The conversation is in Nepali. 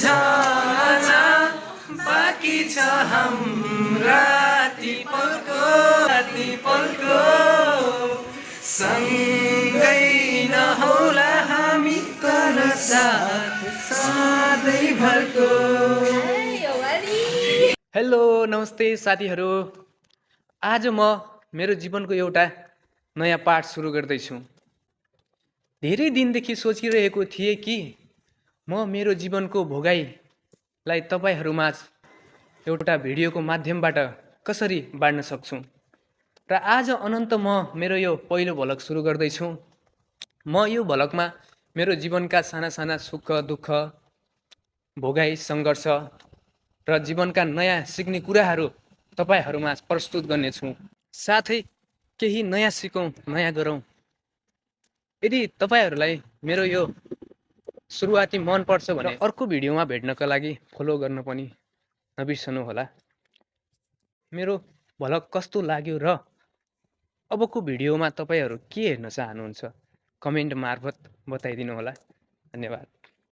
सम्झना बाँकी छ हाम्रा ती पलको सँगै नहोला हामी तर साथ सधैँभरको। हेलो नमस्ते साथीहरू। आज म मेरो जीवनको एउटा नयाँ पाठ सुरु गर्दैछु। धेरै दिनदेखि सोचिरहेको थिएँ कि म मेरो जीवनको भोगाइलाई तपाईहरूमाझ एउटा भिडियोको माध्यमबाट कसरी बाँड्न सक्छु र आज अनन्त म मेरो यो पहिलो भ्लग सुरु गर्दैछु। म यो भ्लगमा मेरो जीवनका साना साना सुख दुःख, भोगाइ, सङ्घर्ष र जीवनका नयाँ सिक्ने कुराहरू तपाईहरूमा प्रस्तुत गर्नेछु। साथै केही नयाँ सिकौँ, नयाँ गरौँ। यदि तपाईहरूलाई मेरो यो सुरुवाती मन पर्छ भने अर्को भिडियोमा भेट्नका लागि फलो गर्न पनि नबिर्सनु होला। मेरो भ्लग कस्तो लाग्यो र अबको भिडियोमा तपाईहरू के हेर्न चाहनुहुन्छ कमेन्ट मार्फत बताइदिनु होला। धन्यवाद।